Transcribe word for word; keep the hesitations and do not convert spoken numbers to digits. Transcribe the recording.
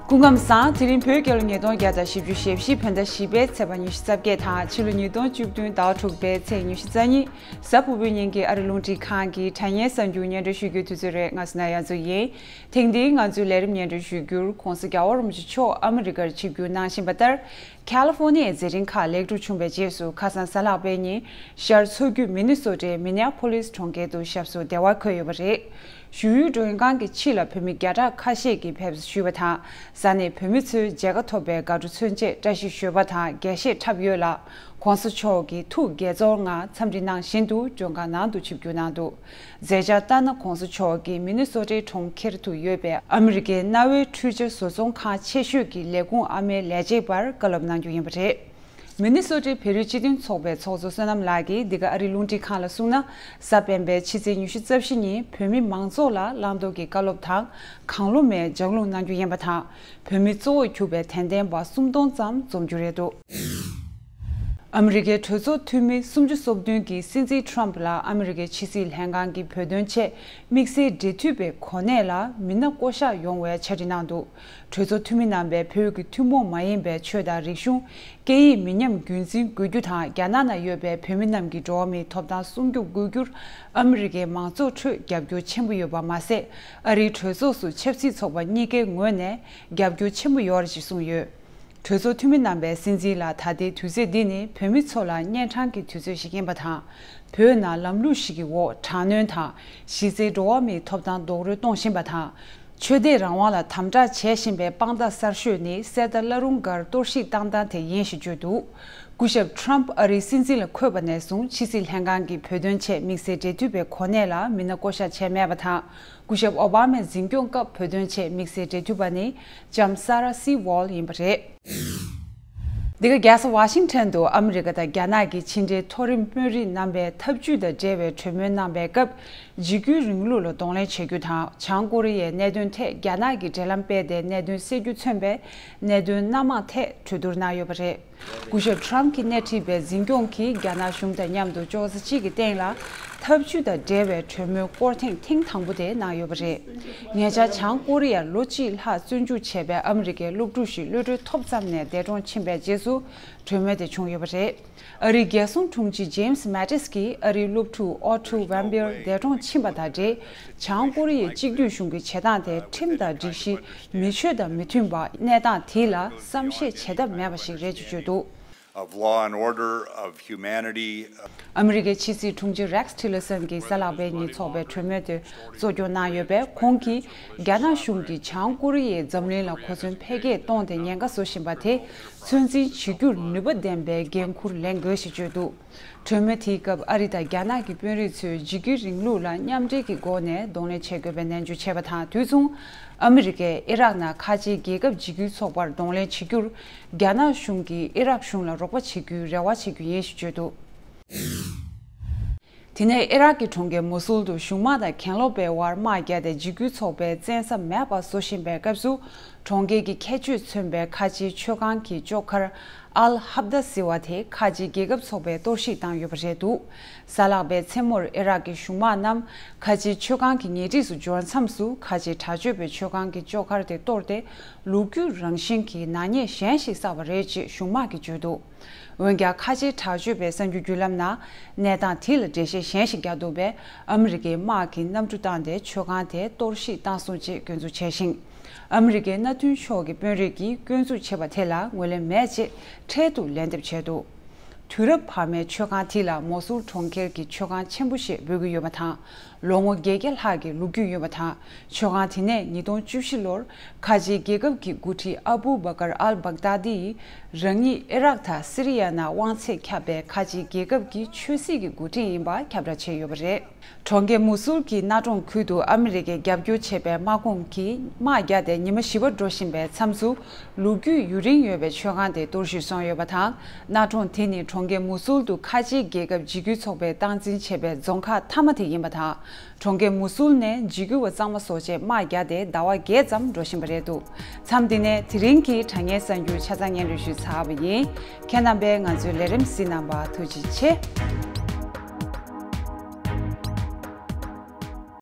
སྐུ་ཁམས་བཟང་། དེ་རིང་བོད་རྒྱལ་ལོ་ཉིས་སྟོང་བརྒྱ་དང་བཞི་བཅུ་ཞེ་བཞི་བོད་ཟླ་བཞི་པའི་ཚེས་པ་ཉི་ཤུ་རྩ་བརྒྱད་དང་ཕྱི་ལོ་ཉིས་སྟོང་བཅུ་བདུན་ཟླ་བ་དྲུག་པའི་ཚེས་ཉི་ཤུ་རྩ་གཉིས་གཟའ་ཕུར་བུའི་ཉིན་གྱི་ཨ་རི་རླུང་འཕྲིན་ཁང་གི་དྲ་བརྙན་གསར་འགྱུར་སྙན་སྒྲོན་ཞུ་རྒྱུའི་དུས་ཚོད་རེད། ང་སུ་ན་ཡ་མཚོ་ཡིན། ཐེངས་འདིའི་ང་ཚོའི་ལས་རིམ་སྙན་སྒྲོན་ཞུ་རྒྱུར་༸གོང་ས་༸རྒྱལ་བ་རིན་པོ་ཆེ་མཆོག་ཨ་མི་རི་ཀར་ཆིབས་བསྒྱུར་གནང་བཞིན་པ་ལྟར། ཁ་ལི་ཧྥོ་ནི་ཡའི་མཛད་འཕྲིན་ཁག་ལེགས་གྲུབ་བྱུང་བའི་རྗེས་སུ་ཁ་སང་གཟའ་ལྷག་པའི་ཉིན་ཤར་མཚོ་རྒྱུད་མི་ནི་སོ་ཊའི་མི་ནེ་ཨ་ཕོ་ལིས་གྲོང་ཁྱེར་དུ་ཞབས་སོར་བདེ་བར་འཁོད་ཡོད་པ་རེད། བཞུགས་ཡུལ་མགྲོན་ཁང་གི་ཕྱི་ལ་བོད་མི་བརྒྱ་ཕྲག་ཁ་ཤས་ཀྱིས་ཕེབས་བསུ་ཞུས་པ་དང་། གཟའ་ནས་བོད་མི་ཚོས་མཇལ་ཁ་ཐོབ་པའི་དགའ་སྤྲོ་མཚོན་ཆེད་བཀྲ་ཤིས་ཞོལ་པ་དང་རྒྱས་བཤད་འཁྲབ་ཡོད་ལ། ༸གོང་ས་མཆོག་གིས་ཐུགས་དགྱེས་ཚོར་ངང་འཚམས་འདྲི་གནང་བཞིན་དུ་མགྲོན་ཁང་ནང་དུ་ཆིབས་བསྒྱུར་གནང་འདུག་མཛད་འཆར་ལྟར་ན། ༸གོང་ས་མཆོག་གིས་མི་ནི་སོ་ཊའི་གྲོང་ཁྱེར་དུ་ཡོད་པའི་ཨ་མི་རི་ཀའི་གནའ་བོའི་འཕྲུལ་ཆས་བཟོ་ཚོང་ཁང་ཆེ་ཤོས་ཀྱི་ལས་ཁུངས་ཨ་མའི་ལས་བྱེད་པར་བཀའ་སློབ་གནང་རྒྱུ་ཡིན་པ་རེད། མི་ནི་སོ་ཊའི་བོད་རིགས་སྤྱི་མཐུན་ཚོགས་པའི་ཚོགས་གཙོ་བསོད་ནམས་ལགས་ཀྱིས་འདི་ག་ཨ་རིའི་རླུང་འཕྲིན་ཁང་ལ་གསུངས་ན། གཟའ་སྤེན་པའི་ཕྱི་ཚེས་ཉི་ཤུ་རྩ་བཞི་ཉིན་བོད་མི་མང་ཚོགས་ལ་བླང་དོར་གྱི་བཀའ་སློབ་དང་། གང་བློ་མེད་ལྗགས་ལུང་གནང་རྒྱུ་ཡིན་པ་དང་། བོད་མི་གཙོ་བོར་གྱུར་པའི་དད་ལྡན་པ་སུམ་སྟོང་ཙམ་འཛོམས་རྒྱུ་རེད་འདུག་ཨ་མི་རི་ཀའི་གྲོས་ཚོགས་འཐུས་མི་སུམ་ཅུ་སོ་བདུན་གྱིས་སྲིད་འཛིན་ཊམ་ཕ་ལ་ཨ་མི་རི་ཀའི་ཕྱི་སྲིད་ལྷན་ཁང་གི་བོད་དོན་ཆེད་དམིགས་བསལ་འབྲེལ་མཐུད་པའི་གོ་གནས་ལ་མི་སྣ་བསྐོ་གཞག་ཡོང་བའི་ཕྱག་བྲིས་གནང་འདུག་གྲོས་ཚོགས་འཐུས་མི་རྣམ་པས་བོད་ཀྱི་ཐུན་མོང་མ་ཡིན་པའི་ཆོས་དང་རིག་གཞུང་། སྐད་ཡིག་མི་ཉམས་རྒྱུན་འཛིན་དགོས་རྒྱུ་དང་། རྒྱ་ནག་ནང་ཡོད་པའི་བོད་མི་རྣམས་ཀྱི་འགྲོ་བ་མིའི་ཐོབ་ཐང་སྲུང་སྐྱོབ་དགོས་རྒྱུར་ཨ་མི་རི་ཀའི་མང་ཚོགས་ཁྲོད་རྒྱབ་སྐྱོར་ཆེན་པོ་ཡོད་པ་མ་ཟད། ཨ་རིའི་གྲོས་ཚོགས་སུ་ཆབ་སྲིད་ཚོགས་པ་གཉིས་ཀའི་ངོས་ནས་རྒྱབ་སྐྱོར་ཆེན་པོ་ཡོད་རེད་ཅེས་གསུངས་ཡོད། གྲོས་ཚོགས་འཐུས་མི་རྣམ་པས་སྲིད་འཛིན་ལ་ད་ལྟའི་དུས་ཚོད་འདི་ནི་བོད་མི་ཚོ་ལ་གཉན་འཕྲང་གི་དུས་ཚོད་ཞིག་ཡིན་པ་དང་། བོད་ནང་ལམ་ལུགས་ཤིག་གི་འོག་དྲག་གནོན་དང་། གཞི་རྩའི་འགྲོ་བ་མིའི་ཐོབ་ཐང་རྡོག་རོལ་གཏོང་བཞིན་པ་དང་། ཆོས་དད་རང་དབང་ལ་དམ་དྲག་བྱེད་བཞིན་པའི་དཔང་རྟགས་གསར་ཤོས་ནི་གསེར་རྟ་བླ་རུང་སྒར་གཏོར་བཤིག་བཏང་སྟངས་དེ་ཡིན་ཞེས་བརྗོད་འདུག་སྐུ་ཞབས་ཊམ་ཕ་ཨ་རིའི་སྲིད་འཛིན་ལ་འཁོད་པ་ནས་བཟུང་ཕྱི་སྲིད་ལྷན་ཁང་གི་བོད་དོན་ཆེད་དམིགས་བསལ་འབྲེལ་མཐུད་པའི་གོ་གནས་ལ་མི་སྣ་བསྐོ་གཞག་བྱས་མེད་པ་དང་། སྐུ་ཞབས་ཨོ་བྷ་མའི་འཛིན་སྐྱོང་སྐབས་བོད་དོན་ཆེད་དམིགས་བསལ་འབྲེལ་མཐུད་པ་ནི་ལྕམ་ས་ར་སི་ཝོལ་ཡིན་པ་རེད། འདི་ག་རྒྱལ་ས་ཝ་ཤིང་ཊོན་དུ་ཨ་མི་རི་ཀ་དང་རྒྱ་ནག་གི་ཕྱི་འབྲེལ་མཐོ་རིམ་དཔོན་རིགས་རྣམ་པས་འཐབ་ཇུས་དང་འབྲེལ་བའི་གྲོས་མོལ་གནང་པའི་སྐབས། འཇིགས་སྐུལ་རིང་ལུགས་ལ་གདོང་ལེན་བྱེད་རྒྱུ་དང་། བྱང་ཀོ་རི་ཡའི་གནད་དོན་ཐད་རྒྱ་ནག་གིས་འབྲེལ་ལམ་སྤེལ་ཏེ་གནད་དོན་སེལ་རྒྱུ་མཚོན་པའི་གནད་དོན་སྣ་མང་ཐད་གྲོས་བསྡུར་གནང་ཡོད་པ་རེད། སྐུ་ཞབས་ཊམ་གྱིས་སྣེ་ཁྲིད་པའི་འཛིན་སྐྱོང་གིས་རྒྱ་ནག་གཞུང་དང་མཉམ་དུ་ཅོག་ཙེ་གཅིག་གི་སྟེང་ལ་འཐབ་ཇུས་དང་འབྲེལ་བའི་གྲོས་མོལ་སྐོར་ཐེངས་ཐེངས་དང་པོ་དེ་གནང་ཡོད་པ་རེད། ཉེ་ཆར་བྱང་ཀོ་རི་ཡར་ལོ་གཅིག་ལྷག་བཙོན་འཇུག་བྱས་པའི་ཨ་མི་རི་ཀའི་སློབ་ཕྲུག་ཞིག་གློད་གྲོལ་ཐོབ་ཙམ་ནས་འདས་གྲོངས་ཕྱིན་པའི་རྗེས་སུ་གྲོས་མོལ་དེ་བྱུང་ཡོད་པ་རེད། ཨ་རིའི་རྒྱལ་སྲུང་དྲུང་ཆེ་ཇེམ་སི་མེ་ཏིས་ཀྱིས་ཨ་རིའི་སློབ་ཕྲུག་ཨོ་ཊོ་ཝན་པིར་འདས་གྲོངས་ཕྱིན་པ་དང་འབྲེལ། བྱང་ཀོ་རི་ཡའི་གཅིག་སྡུད་གཞུང་གི་བྱེད་སྟངས་དེ་ཁྲིམས་དང་སྒྲིག་གཞི་མི་ཆོས་དང་མི་མཐུན་པ། གནས་སྟངས་དེ་ལ་བསམ་ཤེས་བྱེད་ཐབས་མེད་པ་ཞིག་རེད་ཅེས་བརྗོད་འདུག of law and order, of humanity. ཨ་མི་རི་ཀའི་ཕྱི་སྲིད་དྲུང་ཆེ་རེགས་ཊི་ལར་སན་གྱིས་གཟའ་ལྷག་པའི་ཉིན་ཚོགས་པའི་གྲོས་མོལ་དེ་གཙོ་སྐྱོང་གནང་ཡོད་པས། ཁོང་གིས་རྒྱ་ནག་གཞུང་གིས་བྱང་ཀོ་རི་ཡའི་འཛམ་གླིང་ལ་གོ་མཚོན་འཕེལ་རྒྱས་གཏོང་སྟེ་ཉེན་ཁ་བཟོ་བཞིན་པ་དེ་ཚོད་འཛིན་བྱེད་རྒྱུར་ནུས་པ་ལྡན་པའི་འགན་འཁུར་ལེན་དགོས་ཞེས་བརྗོད་འདུག་གྲོས་མོལ་དེའི་སྐབས་ཨ་རི་དང་རྒྱ་ནག་གི་དཔོན་རིགས་ཚོས་འཇིགས་སྐུལ་རིང་ལུགས་ལ་མཉམ་འབྲེལ་གྱི་སྒོ་ནས་གདོང་ལེན་བྱེད་དགོས་པའི་ནན་བརྗོད་བྱས་པ་དང་། དུས་མཚུངས་ཨ་མི་རི་ཀས་ཨི་རག་ནང་ཁ་ཆེའི་རྒྱལ་ཁབ་འཇིགས་སྐུལ་ཚོགས་པར་གདོང་ལེན་བྱེད་རྒྱུར་རྒྱ་ནག་གཞུང་གིས་ཨི་རག་གཞུང་ལ་རོགས་པ་བྱེད་རྒྱུའི་རེ་བ་བྱེད་རྒྱུ་ཡིན་ཞེས་བརྗོད་འདུག་དེ་ནས་ཨི་རག་གི་གྲོང་ཁྱེར་མུ་སུལ་དུ་གཞུང་དམག་དང་གྱེན་ལོག་པའི་དབར་དམག་བརྒྱབ་སྟེ་འཇིགས་སྐུལ་ཚོགས་པའི་བཙན་ས་མེད་པ་བཟོ་བཞིན་པའི་སྐབས་སུ། གྲོང་ཁྱེར་གྱི་ཁྱད་ཆོས་མཚོན་པའི་ཁ་ཆེའི་མཆོད་ཁང་གི་ལྕོག་མཁར་ཨལ་ཧབ་དཱ་ཟེར་བ་དེ་ཁ་ཆེའི་རྒྱལ་ཁབ་ཚོགས་པས་གཏོར་བཤིག་བཏང་ཡོད་པ་རེད་འདུག་གཟའ་ལྷག་པའི་མཚན་མོར་ཨི་རག་གི་གཞུང་དམག་རྣམས་ཁ་ཆེའི་མཆོད་ཁང་གི་ཉེ་འཁྲིས་སུ་འབྱོར་མཚམས་སུ། ཁ་ཆེའི་དྲག་སྤྱོད་པས་མཆོད་ཁང་གི་ལྕོག་མཁར་དེ་གཏོར་ཏེ། ལོ་རྒྱུས་རང་བཞིན་གྱི་ནག་ཉེས་གཞན་ཞིག་བསགས་པ་རེད་ཅེས་གཞུང་དམག་གིས་བརྗོད་འདུག་འོན་ཀྱང་། ཁ་ཆེའི་དྲག་སྤྱོད་པའི་གསར་འགྱུར་བརྒྱུད་ལམ་ནང་གནས་སྟངས་དེ་ལ་འགྲེལ་བཤད་གཞན་ཞིག་བརྒྱབ་འདུག་པས། ཨ་མི་རི་ཀའི་དམག་གིས་གནམ་གྲུ་བཏང་སྟེ་མཆོད་ཁང་དེ་གཏོར་བཤིག་བཏང་སོང་ཅེས་སྐྱོན་འཛུགས་བྱས་ཤིང་། ཨ་མི་རི་ཀའི་མནའ་མཐུན་ཕྱོགས་ཀྱི་དཔོན་རིགས་ཀྱིས་སྐྱོན་འཛུགས་བྱས་པ་དེ་ལ་ངོས་ལེན་མེད་ཅེས་འཕྲལ་དུ་ལན་འདེབས་བྱས་འདུག་དུས་རབས་བར་མའི་མཆོད་ཁང་དེ་ལ་མོ་སུལ་གྲོང་ཁྱེར་གྱི་མཆོད་ཁང་ཆེན་པོ་ཞེས་འབོད་ཀྱི་ཡོད་པ་དང་། ལོ་ངོ་བརྒྱད་བརྒྱ་ལྷག་གི་ལོ་རྒྱུས་ཡོད་པ་དང་། མཆོད་ཁང་དེ་ནས་ཉིས་སྟོང་བཅུ་བཞི་ལོར་ཁ་ཆེའི་རྒྱལ་ཁབ་ཀྱི་འགོ་ཁྲིད་ཨ་བུ་བྷ་ཀར་ཨལ་བྷག་དཱ་དི་ཡིས་རང་ཉིད་ཨི་རག་དང་སི་རི་ཡ་ནང་དབང་ཚད་ཁྱབ་པའི་ཁ་ཆེའི་རྒྱལ་ཁབ་ཀྱི་ཆོས་སྲིད་ཀྱི་འགོ་ཁྲིད་ཡིན་པ་ཁྱབ་བསྒྲགས་བྱས་ཡོད་པ་རེད། གྲོང་ཁྱེར་མུ་སུལ་གྱི་གནའ་གྲོང་ཁུལ་དུ་ཨ་མི་རི་ཀས་རྒྱབ་སྐྱོར་བྱས་པའི་དམག་དཔུང་གིས་དམག་བརྒྱབ་སྟེ་ཉི་མ་བཞི་པ་འགྲོ་བཞིན་པའི་མཚམས་སུ། ལོ་རྒྱུས་ཡུན་རིང་ཡོད་པའི་མཆོད་ཁང་དེ་གཏོར་བཤིག་སོང་ཡོད་པ་དང་། གནའ་གྲོང་དེ་ནི་གྲོང་ཁྱེར་མུ་སུལ་དུ་ཁ་ཆེའི་རྒྱལ་ཁབ་འཇིགས་སྐུལ་ཚོགས་པས་སྟངས་འཛིན་བྱས་པའི་རྫོང་ཁག་མཐའ་མ་དེ་ཡིན་པ་དང་། གྲོང་ཁྱེར་མུ་སུལ་ནས་འཇིགས་སྐུལ་བ་གཙང་མ་བཟོ་ཆེད་དམག་བརྒྱབ་སྟེ་ཟླ་བ་བརྒྱད་ཙམ་འགྲོ་བཞིན་པ་རེད་འདུག་མཚམས་འདི་ནས་དེ་རིང་གི་དྲ་བརྙན་གསར་འགྱུར་ཆ་ཚང་སྙན་སྒྲོན་ཞུས་ཚར་བ་ཡིན། ཁྱེད་རྣམ་པས་ང་ཚོའི་ལས་རིམ་གཟིགས་གནང་བར་ཐུགས་རྗེ་ཆེ།